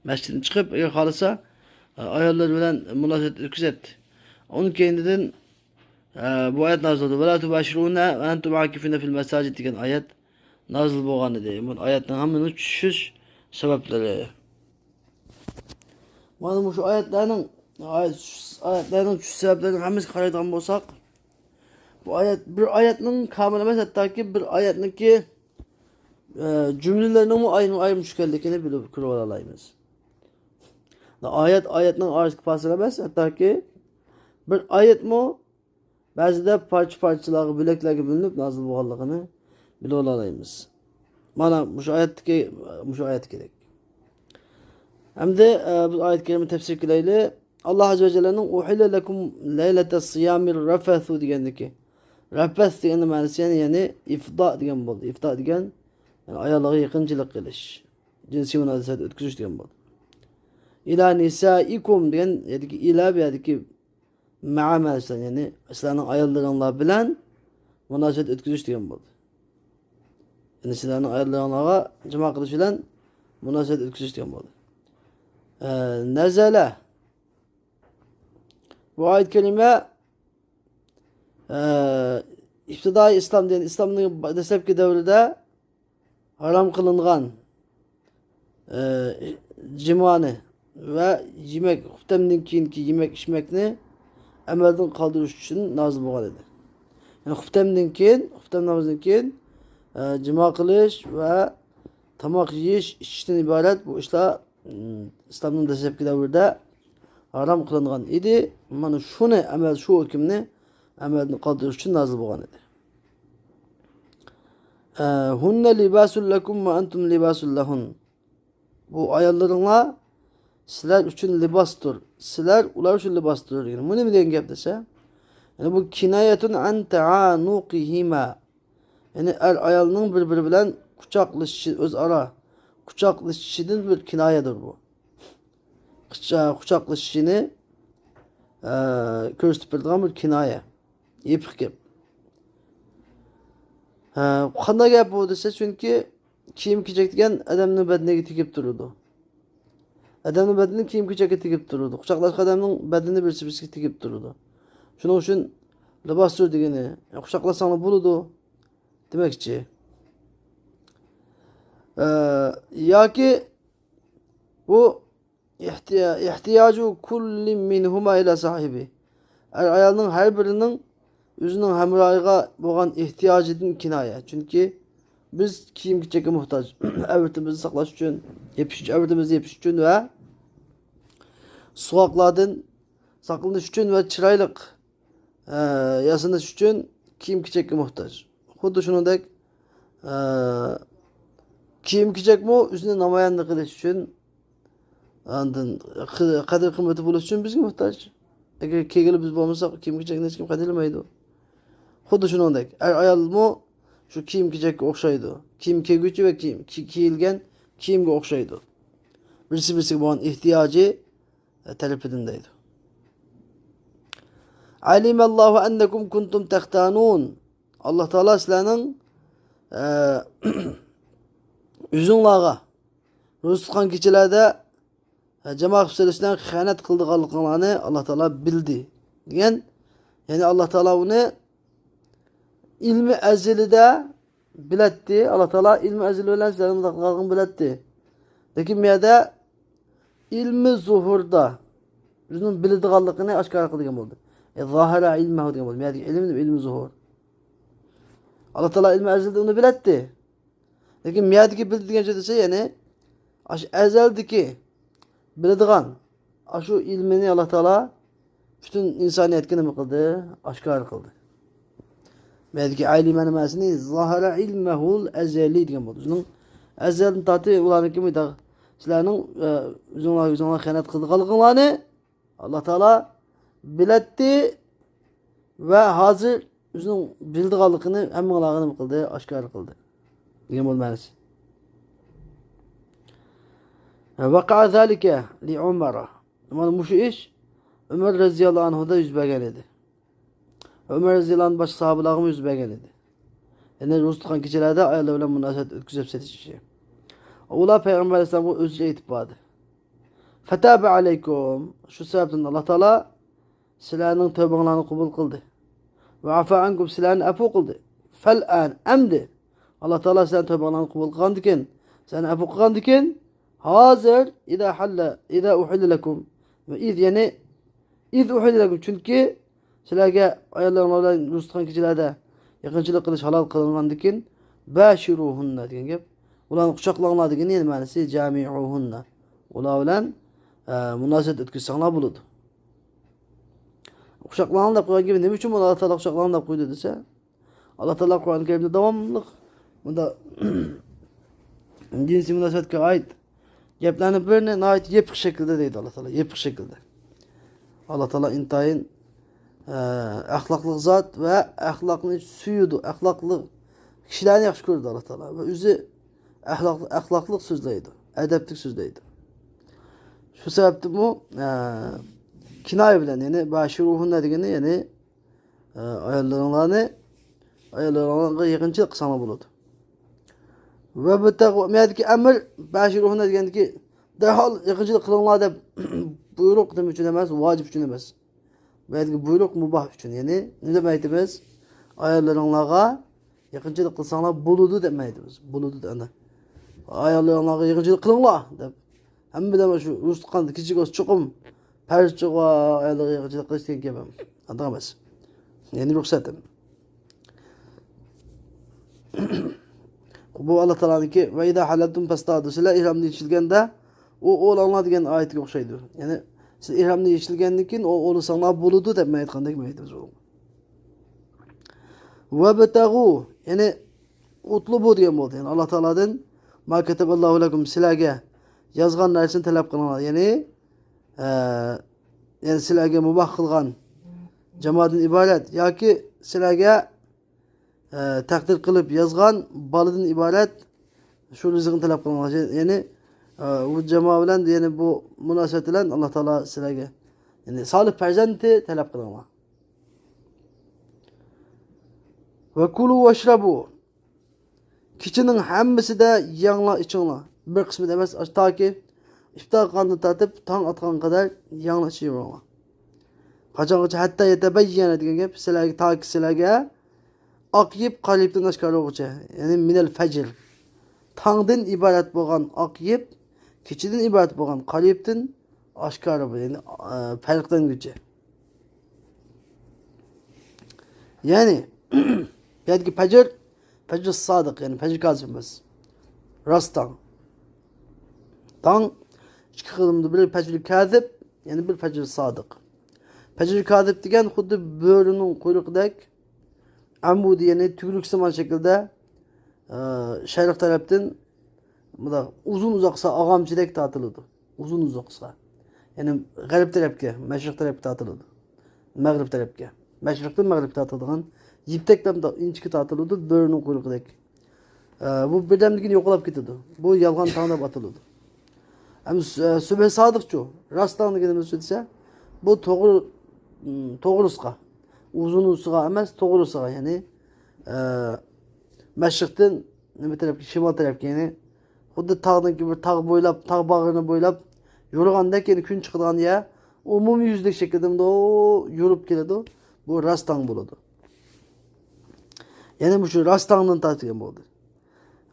مەسچىتتىن چىقىپ، ئەگەر خالىسا، ئاياللىرى بىلەن مۇناسىۋەت ئۆتكۈزەتتى. ئۇنىڭ كەينىدىن، بۇ ئايەت نازىل بولدى. «ۋەلا تۇباشىرۇھۇننە ۋە ئەنتۇم ئاكىفۇنە فىل مەساجىد» دېگەن ئايەت نازىل بولغان ئىدى. بۇ ئايەتنىڭ ھەممىنىڭ چۈشۈش سەۋەبلىرى. مانا مۇشۇ ئايەتلەرنىڭ، ئايەت، ئايەتلەرنىڭ چۈشۈش سەۋەبلىرىنىڭ ھەممىسىگە قارايدىغان بولساق، بۇ ئايەت بىر ئايەتنىڭ كامىلى ئەمەس، ھەتتاكى بىر ئايەتنىڭكى، ئە، جۈملىلىرىنىڭمۇ ئايرىم-ئايرىم چۈشكەنلىكىنى بىلىپ كۆرۈۋالالايمىز. ئايەت ئايەتنىڭ ئارىسىدىكى پاسىلە ئەمەس، ھەتتاكى بىر ئايەتمۇ بەزىدە پارچە-پارچىلارغا، بۆلەكلەرگە بۆلۈنۈپ نازىل بولغانلىقىنى بىلىۋالالايمىز. مانا مۇشۇ ئايەتتىكى، مۇشۇ ئايەتكىدەك. ئەمدى، ئە، بۇ ئايەت كەرىمنى تەپسىر قىلايلى. ئاللا ئەززە ۋە جەللەنىڭ «ئۇھىللە لەكۇم لەيلەتە سىيامىر رەفەسۇ» دېگەندىكى، رەفەس دېگەننىڭ مەنىسى يەنى، يەنى ئىفدا دېگەن بولدى. ئىفدا دېگەن، يەنى ئاياللارغا يېقىنچىلىق قىلىش، جىنسىي مۇناسىۋەت ئۆتكۈزۈش دېگەن بولدى. «ئىلا نىسائىكۇم» دېگەن يەردىكى «ئىلا» بۇ يەردىكى مەئا مەنىسى، يەنى سىلەرنىڭ ئاياللىرىڭلار بىلەن مۇناسىۋەت ئۆتكۈزۈش دېگەن بولدى. يەنى سىلەرنىڭ ئاياللىرىڭلارغا جىما قىلىش بىلەن مۇناسىۋەت ئۆتكۈزۈش دېگەن بولدى. ئە، نەزەلە. بۇ ئايەت كەرىمە، ئە، ئىپتىدائىي ئىسلام، يەنى ئىسلامنىڭ دەسلەپكى دەۋرىدە ھارام قىلىنغان، ئە، جىمانى ۋە يېمەك، خۇپتەمدىن كېيىنكى يېمەك ئىچمەكنى ئەمەلدىن قالدۇرۇش ئۈچۈن نازىل بولغان ئىدى. يەنى خۇپتەمدىن كېيىن، خۇپتەم نامىزىدىن كېيىن، ئە، جىما قىلىش ۋە تاماق يېيىش، ئىچىشتىن ئىبارەت بۇ ئىشلار، ئىم، ئىسلامنىڭ دەسلەپكى دەۋرىدە ھارام قىلىنغان ئىدى. مانا شۇنى ئەمەل، شۇ ھۆكۈمنى ئەمەلدىن قالدۇرۇش ئۈچۈن نازىل بولغان ئىدى. ئە، «هن لباس لكم وأنتم لباس لهن». بۇ ئاياللىرىڭلار سىلەر ئۈچۈن لىباستۇر، سىلەر ئۇلار ئۈچۈن لىباستۇر دېگەن. بۇ نېمە دېگەن گەپ دېسە، يەنى بۇ كىنايەتۇن ئەن تەئانۇقىھىما. يەنى ئەر ئايالنىڭ بىر-بىرى بىلەن قۇچاقلىشىشى، ئۆزئارا قۇچاقلىشىشىدىن بىر كىنايەدۇر بۇ. قۇچا-، قۇچاقلىشىشىنى، ئە، كۆرسىتىپ بېرىدىغان بىر كىنايە. يېپىق گەپ. ھە، قانداق گەپ بۇ دېسە، چۈنكى كىيىم-كېچەك دېگەن ئادەمنىڭ بەدىنىگە تېگىپ تۇرىدۇ. ئادەمنىڭ بەدىنى كىيىم-كېچەككە تېگىپ تۇرىدۇ. قۇچاقلاشقان ئادەمنىڭ بەدىنى بىرسى-بىرسىگە تېگىپ تۇرىدۇ. شۇنىڭ ئۈچۈن لىباستۇر دېگىنى، قۇچاقلاشساڭلار بولىدۇ دېمەكچى. ئە، ياكى بۇ ئىھتىيا-، ئىھتىياجۇ كۇللى مىنھۇما ئىلا ساھىبى. ئەر-ئايالنىڭ ھەر بىرىنىڭ ئۆزىنىڭ ھەمراھىغا بولغان ئېھتىياجىدىن كىنايە. چۈنكى بىز كىيىم-كېچەككە موھتاج. ئەۋرىتىمىزنى ساقلاش ئۈچۈن، يېپىش، ئەۋرىتىمىزنى يېپىش ئۈچۈن ۋە سوغۇقلاردىن ساقلىنىش ئۈچۈن ۋە چىرايلىق ئە، ياسىنىش ئۈچۈن كىيىم-كېچەككە موھتاج. خۇددى شۇنىڭدەك، ئە، كىيىم-كېچەكمۇ ئۆزىنى نامايان قىلىش ئۈچۈن، ئاندىن قى-، قەدىر-قىممىتى بولۇش ئۈچۈن بىزگە موھتاج. ئەگەر كىيگىلى بىز بولمىساق، كىيىم-كېچەكنى ھېچكىم قەدىرلىمەيدۇ. خۇددى شۇنىڭدەك، ئەر-ئايالمۇ شۇ كىيىم-كېچەككە ئوخشايدۇ. كىيىم كىيگۈچى ۋە كىيىم، كى-، كىيىلگەن كىيىمگە ئوخشايدۇ. بىرسى-بىرسىگە بولغان ئېھتىياجى تەرىپىدىن دەيدۇ. «ئەلىمەللاھۇ ئەننەكۇم كۇنتۇم تەختانۇن». ئاللا تائالا سىلەرنىڭ، ئە، ئۆزۈڭلارغا روزا تۇتقان كېچىلەردە، ئە، جامائەت قىلىپ سېلىشتىن خىيانەت قىلىدىغانلىقىڭلارنى ئاللا تائالا بىلدى دېگەن. يەنى ئاللا تائالا ئۇنى ئىلمى ئەزىلىدە بىلەتتى. ئاللا تائالا ئىلمى ئەزىل بىلەن سىلەرنىڭ بۇنداق قىلغانلىقىڭنى بىلەتتى. لېكىن بۇ يەردە ئىلمى زۇھۇردا ئۆزىنىڭ بىلىدىغانلىقىنى ئاشكارا قىلدى دېگەن بولدى. ئە، ظاھىرە ئىلمەھۇ دېگەن بولدى. بۇ يەردىكى ئىلىم، ئىلمى زۇھۇر. ئاللا تائالا ئىلمى ئەزەلدە ئۇنى بىلەتتى. لېكىن بۇ يەردىكى بىلدى دېگەن سۆز دېسە، يەنى ئاشۇ ئەزەلدىكى بىلىدىغان ئاشۇ ئىلمىنى ئاللا تائالا پۈتۈن ئىنسانىيەتكە نېمە قىلدى؟ ئاشكارا قىلدى. بۇ يەردىكى ئەلىمەنىڭ مەنىسىنى زاھىرە ئىلمەھۇل ئەزەلى دېگەن بولدى. ئۆزىنىڭ ئەزەلدىن تارتىپ ئۇلارنىڭكى مۇنداق سىلەرنىڭ، ئە، ئۆزۈڭلار، ئۆزۈڭلار خىيانەت قىلىدىغانلىقىڭلارنى ئاللا تائالا بىلەتتى ۋە ھازىر ئۆزىنىڭ بىلىدىغانلىقىنى ھەممىڭلارغا نېمە قىلدى؟ ئاشكارا قىلدى دېگەن بولدى مەنىسى. ۋەقەئە زالىكە لىئۇمەر. مانا مۇشۇ ئىش ئۆمەر رەزىياللاھۇ ئەنھۇدا يۈز بەرگەن ئىدى. ئۆمەر رەزىياللاھۇ ئەنھۇ باشقا ساھابىلارغىمۇ يۈز بەرگەن ئىدى. يەنى روزا تۇتقان كېچىلەردە ئاياللار بىلەن مۇناسىۋەت ئۆتكۈزۈپ سېتىش ئىشى. ئۇلار پەيغەمبەر ئەلەيھىسسالامغا ئۆزىچە ئېيتىپ باردى. فەتابە ئەلەيكۇم. شۇ سەۋەبتىن ئاللا تائالا سىلەرنىڭ تەۋبەڭلارنى قوبۇل قىلدى. ۋە ئەفا ئەنكۇم، سىلەرنى ئەپۇ قىلدى. فەلئان، ئەمدى ئاللا تائالا سىلەرنىڭ تەۋبەڭلارنى قوبۇل قىلغاندىكىن، سىلەرنى ئەپۇ قىلغاندىكىن، ھازىر، ئىزا ھەللە، ئىزا ئۇھىللە لەكۇم. ۋە ئىز، يەنى، ئىز ئۇھىللە لەكۇم، چۈنكى سىلەرگە ئاياللىرىڭلار بىلەن روزا تۇتقان كېچىلەردە يېقىنچىلىق قىلىش ھالال قىلىنغاندىكىن، بەشىرۇھۇننە دېگەن گەپ. ئۇلارنى قۇچاقلاڭلار دېگىنى، يەنى مەنىسى جامىئۇھۇننە. ئۇلار بىلەن، ئە، مۇناسىۋەت ئۆتكۈزسەڭلار بولىدۇ. قۇچاقلاڭلار دەپ قويغان گېپى نېمە ئۈچۈن بۇنى ئاللا تائالا قۇچاقلاڭلار دەپ قويدى دېسە، ئاللا تائالا قۇرئان كەرىمدە داۋاملىق بۇنداق جىنسىي مۇناسىۋەتكە ئائىت گەپلەرنىڭ بىرىنى ناھايىتى يېپىق شەكىلدە دەيدۇ ئاللا تائالا، يېپىق شەكىلدە. ئاللا تائالا ئىنتايىن، ئە، ئەخلاقلىق زات ۋە ئەخلاقنى سۆيىدۇ، ئەخلاقلىق كىشىلەرنى ياخشى كۆرىدۇ ئاللا تائالا. ۋە ئۆزى ئەخلاق-، ئەخلاقلىق سۆزلەيدۇ، ئەدەپلىك سۆزلەيدۇ. شۇ سەۋەبتىنمۇ، ئە، كىنايە بىلەن، يەنى باشىرۇھۇننە دېگىنى، يەنى ئاياللىرىڭلارنى، ئاياللىرىڭلارغا يېقىنچىلىق قىلساڭلار بولىدۇ. ۋە بۇ تەق-، بۇ يەردىكى ئەمىر، بەشىرۇھۇننە دېگەندىكى، دەرھال يېقىنچىلىق قىلىڭلار دەپ بۇيرۇق نېمە ئۈچۈن ئەمەس؟ ۋاجىپ ئۈچۈن ئەمەس. بۇ يەردىكى بۇيرۇق مۇباھ ئۈچۈن. يەنى نېمە دەپ ئېيتىمىز؟ ئاياللىرىڭلارغا يېقىنچىلىق قىلساڭلار بولىدۇ دەپ ئېيتىمىز. بولىدۇ دەپ ئەنە. ئاياللىرىڭلارغا يىغىنچىلىق قىلىڭلار دەپ، ھەممىدىن شۇ رۇخسەت قىلغان، كېچىگە چوقۇم پەرز چىقىۋا ئاياللارغا يىغىنچىلىق قىلىش دېگەن گەپ ئۇنداق ئەمەس. يەنى رۇخسەت. بۇ ئاللا تائالانىڭكى «ۋە ئىزا ھەلەلتۇم فەستادۇ»، سىلەر ئېھرامنى يېچىلگەندە ئوۋ ئوۋلاڭلار دېگەن ئايەتكە ئوخشايدۇ. يەنى سىز ئېھرامنى يېچىلگەندىن كېيىن ئوۋ ئوۋلىساڭلار بولىدۇ دەپ مەن ئېيتقاندەك مەن ئېيتىمىز بۇ. «ۋەبتەغۇ»، يەنى «ئۇتلۇبۇ» دېگەن بولدى. يەنى ئاللا تائالادىن «ما كەتەبەللاھۇ لەكۇم»، سىلەرگە يازغان نەرسىنى تەلەپ قىلىڭلار. يەنى ئە، يەنى سىلەرگە مۇباھ قىلغان جامادىن ئىبارەت ياكى سىلەرگە، ئە، تەقدىر قىلىپ يازغان بالىدىن ئىبارەت شۇ رىزىقنى تەلەپ قىلىڭلار. يەنى، ئە، بۇ جاما بىلەن، يەنى بۇ مۇناسىۋەت بىلەن ئاللا تائالا سىلەرگە، يەنى سالىھ پەرزەنتى تەلەپ قىلىڭلار. «ۋە كۇلۇ ۋەشرەبۇ». كېچىنىڭ ھەممىسىدە يەڭلار ئىچىڭلار. بىر قىسمىدا ئەمەس، تاكى ئىپتار قىلغاندىن تارتىپ تاڭ ئاتقانغا قەدەر يەڭلار ئىچىۋېرىڭلار. قاچانغىچە؟ «ھەتتا يەتەبەييەنە» دېگەن گەپ، سىلەرگە، تاكى سىلەرگە ئاق يىپ قارا يىپتىن ئاشكارا بولغۇچە. يەنى مىنەل فەجر. تاڭدىن ئىبارەت بولغان ئاق يىپ كېچىدىن ئىبارەت بولغان قارا يىپتىن ئاشكارا بولىدۇ، يەنى، ئە، پەرقلەنگۈچى. يەنى، بۇ يەردىكى پەجر، پەجر سادىق، يەنى پەجر كازىب ئەمەس. راست تاڭ. تاڭ ئىككى خىلدىن، بىرى پەجر كازىب، يەنە بىر پەجر سادىق. پەجر كازىب دېگەن خۇددى بۆرىنىڭ قۇيرۇقىدەك، ئەمۇدى، يەنى تۈگرۈكسىمان شەكىلدە، ئە، شەرق تەرەپتىن مۇنداق ئۇزۇن ئۇزاققىچە ئاغامچىدەك تارتىلىدۇ. ئۇزۇن ئۇزاققىچە. يەنى غەرب تەرەپكە، مەشرىق تەرەپكە تارتىلىدۇ. مەغرىب تەرەپكە. مەشرىقتىن مەغرىبكە تارتىدىغان يىپتەك بىلەن مۇنداق ئىنچىكە تارتىلىدۇ، بۆرىنىڭ قۇيرۇقىدەك. ئە، بۇ بىردەمدىن كېيىن يوقىلاپ كېتىدۇ. بۇ يالغان تاڭ دەپ ئاتىلىدۇ. ئەمما سۈ-، ئە، سۈبھى سادىقچۇ؟ راست تاڭ دېگىنىمىز شۇ دېسە، بۇ توغرا، م، توغرىسىغا. ئۇزۇنىسىغا ئەمەس، توغرىسىغا، يەنى، ئە، مەشرىقتىن نېمە تەرەپكە، شىمال تەرەپكە، يەنى خۇددى تاغدىن كېيىن بىر تاغ بويلاپ، تاغ باغرىنى بويلاپ يورۇغاندەك، يەنى كۈن چىقىدىغان يەر ئومۇميۈزلۈك شەكىلدە مۇنداق يورۇپ كېلىدۇ. بۇ راست تاڭ بولىدۇ. يەنى مۇشۇ راست تاڭدىن تارتىلغان بولدى.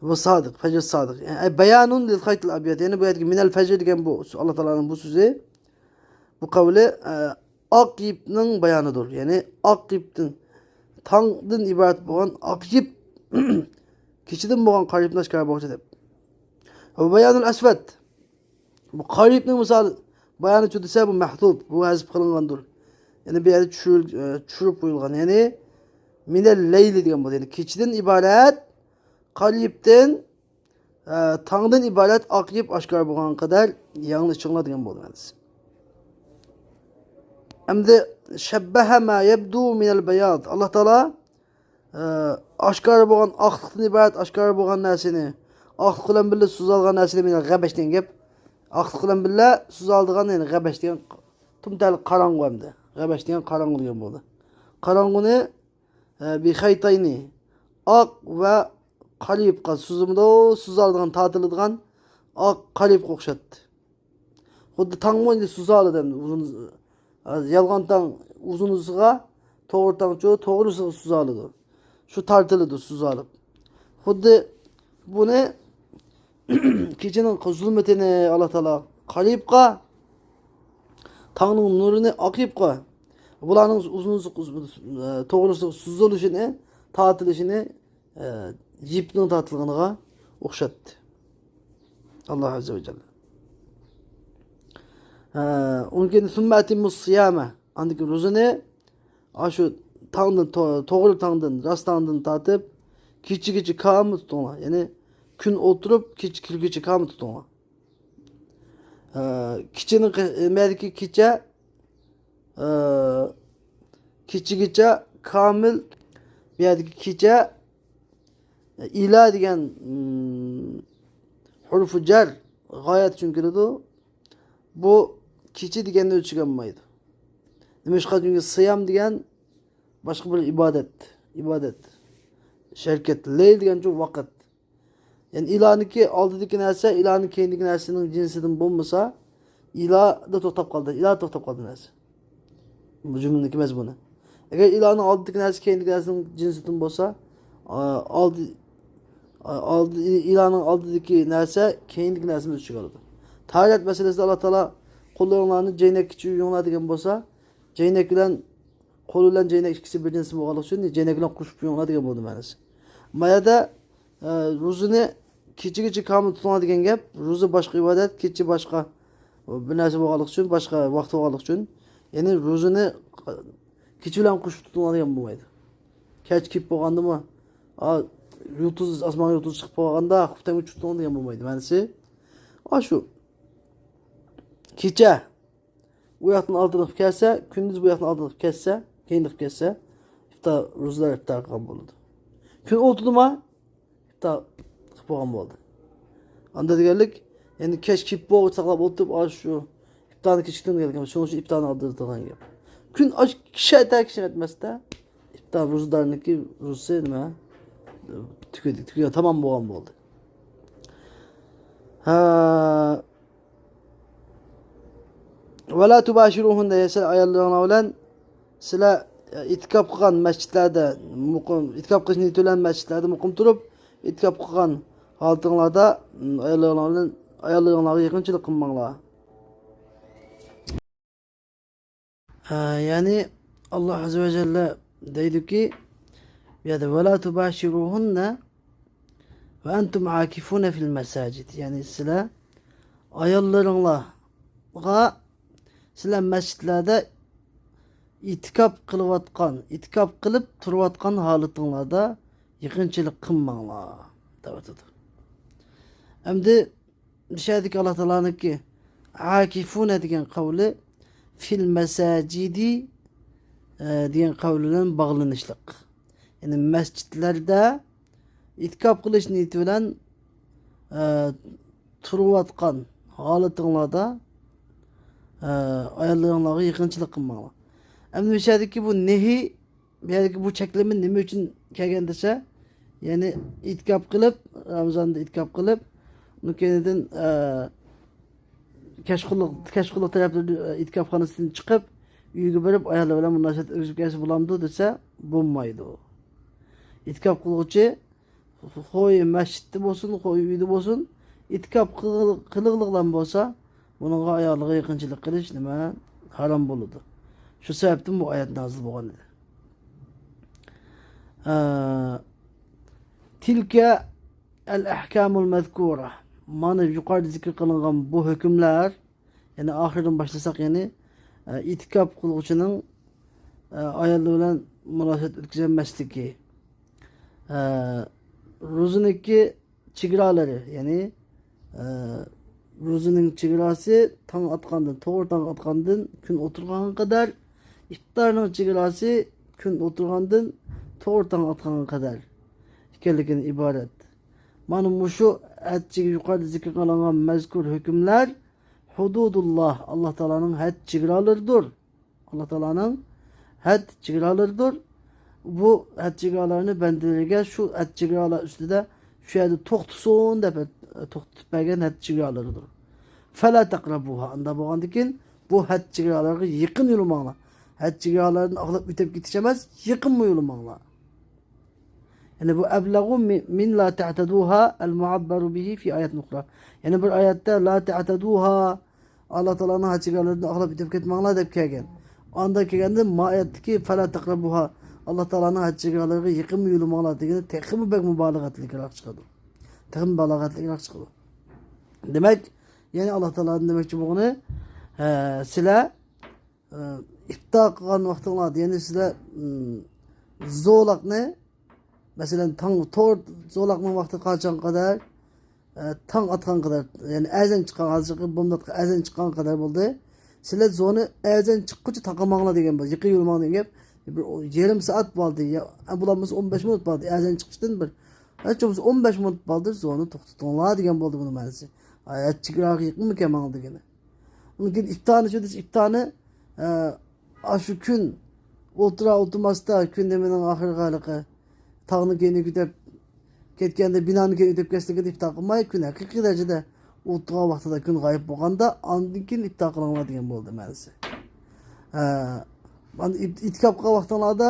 بۇ سادىق، پەجر سادىق. يەنى، ئەي، بەيانۇن لىل خەيتىل ئەبيەد. يەنى بۇ يەردىكى مىنەل فەجر دېگەن بۇ ئاللا تائالانىڭ بۇ سۆزى. بۇ قەۋلى، ئە، ئاق يىپنىڭ بايانىدۇر. يەنى ئاق يىپتىن، تاڭدىن ئىبارەت بولغان ئاق يىپ، كېچىدىن بولغان قارا يىپنى ئاشكارا بولغۇچە دەپ. ۋە بەيانۇل ئەسۋەد. بۇ قارا يىپنىڭ مىسالى، بايانىچۇ دېسە، بۇ مەھزۇپ، بۇ ھەزىپ قىلىنغاندۇر. يەنى بۇ يەردە چۈشۈرۈل-، ئە، چۈشۈرۈپ قويۇلغان. يەنى مىنەل لەيلى دېگەن بولىدۇ. يەنى كېچىدىن ئىبارەت، قارا يىپتىن، ئە، تاڭدىن ئىبارەت ئاق يىپ ئاشكارا بولغان قەدەر يەڭلار ئىچىڭلار دېگەن بولدى مەنىسى. ئەمدى شەببەھە ما يەبدۇ مىنەل بەياز. ئاللا تائالا، ئە، ئاشكارا بولغان، ئاقلىقتىن ئىبارەت ئاشكارا بولغان نەرسىنى، ئاقلىق بىلەن بىللە سۇزالغان نەرسىنى مىنەل غەبەش دېگەن گەپ. ئاقلىق بىلەن بىللە سۇزالىدىغان، يەنى غەبەش دېگەن تۇمتەل قاراڭغۇ ئەمدى. غەبەش دېگەن قاراڭغۇ دېگەن بولدى. قاراڭغۇنى ئە، بىخەيتەينى، ئاق ۋە قارا يىپقا سۇزۇمدۇ، سۇزالىدىغان، تارتىلىدىغان ئاق قارا يىپقا ئوخشاتتى. خۇددى تاڭمۇ ئەمدى سۇزالىدۇ ئەمدى ئۇزۇن، ئە، يالغان تاڭ ئۇزۇنىسىغا، توغرا تاڭچۇ توغرىسىغا سۇزالىدۇ. شۇ تارتىلىدۇ سۇزالىپ. خۇددى بۇنى كېچىنىڭ زۇلمىتىنى ئاللا تائالا قارا يىپقا، تاڭنىڭ نۇرىنى ئاق يىپقا، بۇلارنىڭ ئۇزۇن، توغرىسىغا سوزۇلۇشىنى، تارتىلىشىنى، ئە، يىپنىڭ تارتىلغىنىغا ئوخشاتتى. ئاللا ئەززە ۋە جەللە. ئە، ئۇنىڭ كېيىن ثم أتموا الصيام، ئاندىن كېيىن روزىنى ئاشۇ تاڭدىن، تو-، توغرا تاڭدىن، راست تاڭدىن تارتىپ، كېچىگىچە كامىل تۇتۇڭلار. يەنى كۈن ئولتۇرۇپ، كېچە كىرگۈچە كامىل تۇتۇڭلار. ئە، كېچىنىڭ قى-، مەدىكى كېچە، ئە، كېچىگىچە كامىل، بۇ يەردىكى كېچە، ئىلا دېگەن، م، ھۇرۇفۇ جەر غايەت ئۈچۈن كېلىدۇ. بۇ كېچە دېگەننى ئۆز ئىچىگە ئالمايدۇ. نېمىشقا؟ چۈنكى سىيام دېگەن باشقا بىر ئىبادەت، ئىبادەت. ھەرىكەت، لەيل دېگەنچۇ ۋاقىت. يەنى ئىلانىڭكى ئالدىدىكى نەرسە ئىلانىڭ كەينىدىكى نەرسىنىڭ جىنسىدىن بولمىسا، ئىلادا توختاپ قالدى، ئىلادا توختاپ قالدى نەرسە. بۇ جۈملىنىڭكى مەزمۇنى. ئەگەر ئىلانىڭ ئالدىدىكى نەرسە كەينىدىكى نەرسىنىڭ جىنسىدىن بولسا، ئا، ئالدى، ئالدى، ئىلانىڭ ئالدىدىكى نەرسە كەينىدىكى نەرسىنى ئۆز ئىچىگە ئالىدۇ. تاھارەت مەسىلىسىدە ئاللا تائالا قوللىرىڭلارنى جەينەككىچە يۇيۇڭلار دېگەن بولسا، جەينەك بىلەن قول بىلەن جەينەك ئىككىسى بىر جىنس بولغانلىقى ئۈچۈن جەينەك بىلەن قوشۇپ يۇيۇڭلار دېگەن بولدى مەنىسى. ما يەردە، ئە، روزىنى كېچىگىچە كامىل تۇتۇڭلار دېگەن گەپ، روزا باشقا ئىبادەت، كېچە باشقا، بىر نەرسە بولغانلىقى ئۈچۈن، باشقا ۋاقتى بولغانلىقى ئۈچۈن، يەنى روزىنى كېچە بىلەن قوشۇپ تۇتۇڭلار دېگەن بولمايدۇ. كەچ كېلىپ بولغاندىمۇ، ئا، يۇلتۇز، ئاسمانغا يۇلتۇز چىقىپ قالغاندا، خوپ تەڭ ئۆچۈپ تۇتۇڭلار دېگەن بولمايدۇ. مەنىسى، ئاشۇ كېچە ئۇ ياقتىن ئالدىنىپ كەلسە، كۈندۈز بۇ ياقتىن ئالدىنىپ كەتسە، كەينىپ كەتسە، ئىپتار، روزىدار ئىپتار قىلغان بولىدۇ. كۈن ئوتتۇرىدىما ئىپتار قىلىپ بولغان بولدى. ئاندا دېگەنلىك، يەنى كەچ كېلىپ بولغۇچە ساقلاپ ئولتۇرۇپ، ئاشۇ ئىپتارنى كېچىكتۈرگەن گەپ. شۇنىڭ ئۈچۈن ئىپتارنى ئالدىرىدىغان گەپ. كۈن ئاش-، كىشى ئەتە كىشى ئەتمەستە، ئىپتار روزىدارنىڭكى روزىسى نېمە؟ تۈگىدى، تۈگىدى، تامام بولغان بولدى. ھە. ۋەلا تۇباشىرۇھۇننە، سىلەر ئاياللىرىڭلار بىلەن، سىلەر ئېتىكاپ قىلغان مەسچىتلەردە مۇقىم، ئېتىكاپ قىلىش نىيىتى بىلەن مەسچىتلەردە مۇقىم تۇرۇپ، ئېتىكاپ قىلغان ھالىتىڭلاردا، ئاياللىرىڭلار بىلەن، ئاياللىرىڭلارغا يېقىنچىلىق قىلماڭلار. ھە، يەنى، ئاللا ئەززە ۋە جەللە دەيدۇكى، بۇ يەردە، ۋەلا تۇباشىرۇھۇننە ۋە ئەنتۇم ئاكىفۇنە فىل مەساجىد. يەنى سىلەر ئاياللىرىڭلارغا، سىلەر مەسچىتلەردە ئېتىكاپ قىلىۋاتقان، ئېتىكاپ قىلىپ تۇرۇۋاتقان ھالىتىڭلاردا يېقىنچىلىق قىلماڭلار، دەۋاتىدۇ. ئەمدى مۇشۇ يەردىكى ئاللا تائالانىڭكى ئاكىفۇنە دېگەن قەۋلى فىل مەساجىدى، ئە، دېگەن قەۋلى بىلەن باغلىنىشلىق. يەنى مەسچىتلەردە ئېتىكاپ قىلىش نىيىتى بىلەن، ئە، تۇرۇۋاتقان ھالىتىڭلاردا، ئە، ئاياللىرىڭلارغا يېقىنچىلىق قىلماڭلار. ئەمدى مۇشۇ يەردىكى بۇ نېھى، بۇ يەردىكى بۇ چەكلىمە نېمە ئۈچۈن كەلگەن دېسە، يەنى ئېتىكاپ قىلىپ، رامىزاندا ئېتىكاپ قىلىپ، ئۇنىڭ كەينىدىن، ئە، كەچقۇلۇق، كەچقۇلۇق تەرەپلىرىدە، ئە، ئېتىكاپخانىسىدىن چىقىپ، ئۆيىگە بېرىپ، ئايالى بىلەن مۇناسىۋەت ئۆتكۈزۈپ كەلسە بولامدۇ دېسە، بولمايدۇ. ئېتىكاپ قىلغۇچى خوي مەسچىتتە بولسۇن، خوي ئۆيدە بولسۇن، ئېتىكاپ قىل-، قىلغىلىغلام بولسا، بۇنىڭغا ئايالىغا يېقىنچىلىق قىلىش نېمە؟ ھارام بولىدۇ. شۇ سەۋەبتىن بۇ ئايەت نازىل بولغان ئىدى. ئە، تىلكە ئەل ئەھكامۇل مەزكۇرە. مانا يۇقىرىدا زىكىر قىلىنغان بۇ ھۆكۈملەر، يەنى ئاخىرىدىن باشلىساق، يەنى، ئە، ئېتىكاپ قىلغۇچىنىڭ، ئە، ئايالى بىلەن مۇناسىۋەت ئۆتكۈزەلمەسلىكى، ئە، روزىنىڭكى چېگرالىرى، يەنى، ئە، روزىنىڭ چېگراسى تاڭ ئاتقاندىن، توغرا تاڭ ئاتقاندىن كۈن ئولتۇرغانغا قەدەر، ئىپتارنىڭ چېگراسى كۈن ئولتۇرغاندىن توغرا تاڭ ئاتقانغا قەدەر ئىكەنلىكىدىن ئىبارەت. مانا مۇشۇ ھەد چېگرا، يۇقىرىدا زىكىر قىلىنغان مەزكۇر ھۆكۈملەر ھۇدۇدۇللا، ئاللا تائالانىڭ ھەد چېگرالىرىدۇر. ئاللا تائالانىڭ ھەد چېگرالىرىدۇر. بۇ ھەد چېگرالارنى بەندىلىرىگە شۇ ھەد چېگرالار ئۈستىدە شۇ يەردە توختىسۇن دەپ توختىتىپ بەرگەن ھەد چېگرالىرىدۇر. فەلا تەقرەبۇھا. ئانداق بولغاندىكىن بۇ ھەد چېگرالارغا يېقىن يولىماڭلار. ھەد چېگرالارنى ئاقلاپ ئۆتۈپ كېتىش ئەمەس، يېقىنمۇ يولىماڭلار. يەنى بۇ ئەبلەغۇ مىن، مىن لا تەتەدۇھا ئەل مۇئەببەرۇ بىھى فى ئايەتىن ئۇخرا. يەنە بىر ئايەتتە لا تەتەدۇھا، ئاللا تائالانىڭ ھەد چېگرالىرىدىن ئاقلاپ ئۆتۈپ كەتمەڭلار دەپ كەلگەن. ئاندا كەلگەندە ما ئايەتتىكى فەلا تەقرەبۇھا، ئاللا تائالانىڭ ھەد چېگرالىرىغا يېقىنمۇ يولىماڭلار دېگىنى تېخىمۇ بەك مۇبالىغەلىكرەك چىقىدۇ. تېخىمۇ مۇبالىغەلىكرەك چىقىدۇ. دېمەك، يەنى ئاللا تائالانىڭ دېمەكچى بولغىنى، ھە، سىلەر ئىپتار قىلغان ۋاقتىڭلاردا، يەنى سىلەر، ئىم، زولاقنى، مەسىلەن، تاڭ، تور زولاقنىڭ ۋاقتى قاچانغا قەدەر؟ ئە، تاڭ ئاتقانغا قەدەر، يەنى ئەزان چىققان، ھازىرقى بومداتقا ئەزان چىققانغا قەدەر بولدى. سىلەر زونى ئەزان چىققۇچە تاقىماڭلار دېگەن بولدى. يېقىن يولىماڭ دېگەن گەپ. بىر يېرىم سائەت بولدى. يا، ئە، بولمىسا ئون بەش مىنۇت بولدى. ئەزان چىققۇچىدىن بىر، ھەچ بولمىسا ئون بەش مىنۇت بولدى، زونى توختىتىڭلار دېگەن بولدى بۇنىڭ مەنىسى. ئايەت چېگراغا يېقىنمۇ كەلمەڭ دېگىنى. ئۇنىڭ كېيىن ئىپتارنى شۇ دېسە ئىپتارنى، ئە، ئاشۇ كۈن ئولتۇرا ئولتۇرماستا، كۈن نېمىنىڭ ئاخىرىغا ھېلىقى تاغنىڭ كەينىگە ئۆتۈپ كەتكەندە، بىنانىڭ كەينىگە ئۆتۈپ كەتسىلىكىدە ئىپتار قىلماي، كۈن ھەقىقىي دەرىجىدە ئولتۇرغان ۋاقتىدا كۈن غايىب بولغاندا، ئاندىن كېيىن ئىپتار قىلىڭلار دېگەن بولدى مەنىسى. ھە، ئەتىكاپ قىلغان ۋاقتىڭلاردا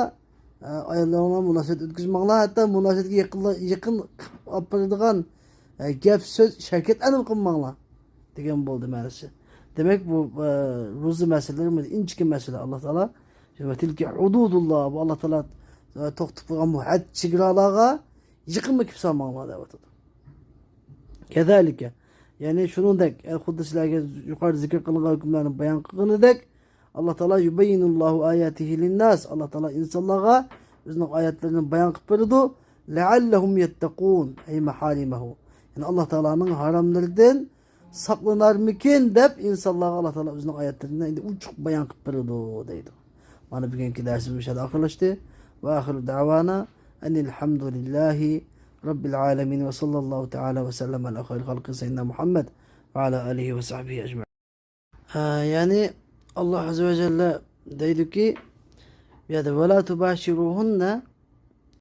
ئاياللىرىڭلار مۇناسىۋەت ئۆتكۈزمەڭلار، ھەتتا مۇناسىۋەتكە يېقىنلا-، يېقىن قىلىپ ئاپىرىدىغان، ئە، گەپ سۆز، ھەرىكەتلەرنى قىلماڭلار دېگەن بولدى مەنىسى. دېمەك، بۇ، ئە، روزا مەسىلىلىرى ئىنچىكە مەسىلە. ئاللا تائالا، «ۋە تىلكە ھۇدۇدۇللا»، بۇ ئاللا تائالا، ئە، توختىتىپ قويغان بۇ ھەد چېگرالارغا يېقىنمۇ كېلىپ سالماڭلار دەۋاتىدۇ. كەزالىكە، يەنى شۇنىڭدەك، ئە، خۇددى سىلەرگە يۇقىرىدا زىكىر قىلىنغان ھۆكۈملەرنى بايان قىلغىنىدەك، ئاللا تائالا، «يۇبەييىنۇللاھۇ ئاياتىھى لىنناس»، ئاللا تائالا ئىنسانلارغا ئۆزىنىڭ ئايەتلىرىنى بايان قىلىپ بېرىدۇ. «لەئەللەھۇم يەتتەقۇن»، ئەي مەھارىمەھۇ. يەنى ئاللا تائالانىڭ ھاراملىرىدىن ساقلىنارمىكىن دەپ ئىنسانلارغا ئاللا تائالا ئۆزىنىڭ ئايەتلىرىنى ئەمدى ئوچۇق بايان قىلىپ بېرىدۇ دەيدۇ. مانا بۈگۈنكى دەرسىمىز مۇشۇ يەردە ئاخىرلاشتى. ۋە ئاخىرۇ دەۋانا ئەنىل ھەمدۇلىللاھى رەببىل ئالەمىن ۋە ساللاللاھۇ تائالا ۋە سەللەم ئەلا خەيرى خەلقى سەييىدىنا مۇھەممەد ۋە ئالا ئالىھى ۋە سەھبىھى ئەجمەئىن. ئە، يەنى ئاللا ئەززە ۋە جەللە دەيدۇكى، بۇ يەردە، «ۋەلا تۇباشىرۇھۇننە